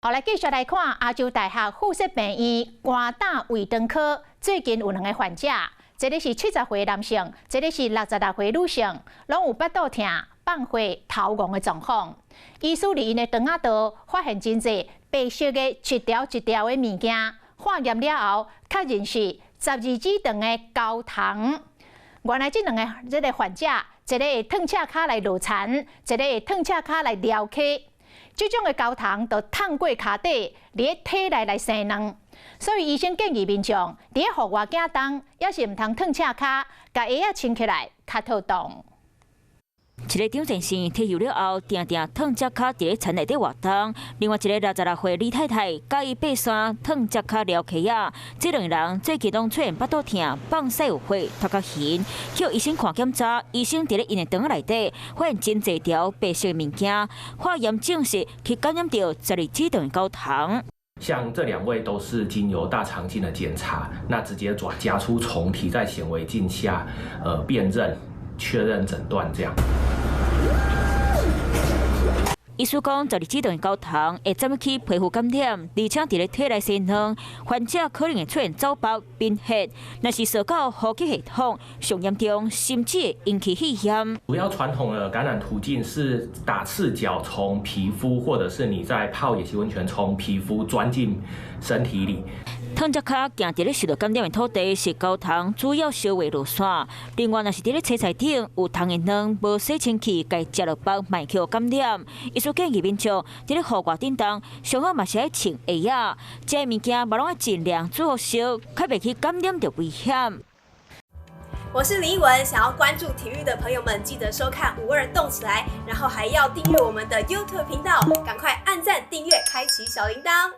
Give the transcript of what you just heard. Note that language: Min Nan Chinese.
好，來繼續來看亞洲大學附設病院肝膽胃腸科最近有兩个患者，一个是70歲男性，一个是66歲女性，攏有腹肚疼、放血、頭黃的狀況。醫師佇𪜶的腸仔道發現真濟白色的一條一條的物件，化驗了後確認是十二指腸的溝蟲。原來這兩个這个患者，一个會褪赤跤來落田，一个會褪赤跤來撩溪。這種的溝蟲就迵過跤底，佇咧體內來生卵。所以醫生建議民眾，佇咧戶外行動，抑是毋通褪赤跤，共鞋仔穿起來較妥當。一个張先生退休了後，定定褪隻跤佇咧田內底活動；另外一个66歲李太太，佮意爬山褪隻跤撩溪仔。這兩个人最近攏出現腹肚疼、放屎有血、頭殼眩，去醫生看檢查，醫生佇咧𪜶的腸仔內底發現真濟條白色物件，化驗證實去感染著十二指腸溝蟲。像這兩位都是經由大腸鏡的檢查，那直接抓夾出蟲體在顯微鏡下，辨認、確認診斷這樣。醫師講，十二指腸溝蟲會走入去皮膚感染，而且佇咧體內生卵，患者可能會出現走腹、貧血，若是掃到呼吸系統上嚴重，甚至會引起肺炎。主要傳統的感染途徑是打赤腳從皮膚，或者是你在泡野溪溫泉從皮膚鑽進身體裡。褪隻跤行佇咧受到感染的土地是溝蟲主要消化路線。另外，若是佇咧切菜頂有蟲的卵無洗清氣，共食落腹，嘛會予感染。醫師建議民眾佇咧戶外頂動，上好嘛是愛穿鞋仔，這个物件嘛攏愛盡量煮予熟，較袂去感染著危險。我是李文，想要關注體育的朋友們，記得收看五二動起來，然後還要訂閱我們的 YouTube 頻道，趕快按讚、訂閱、開啟小鈴鐺。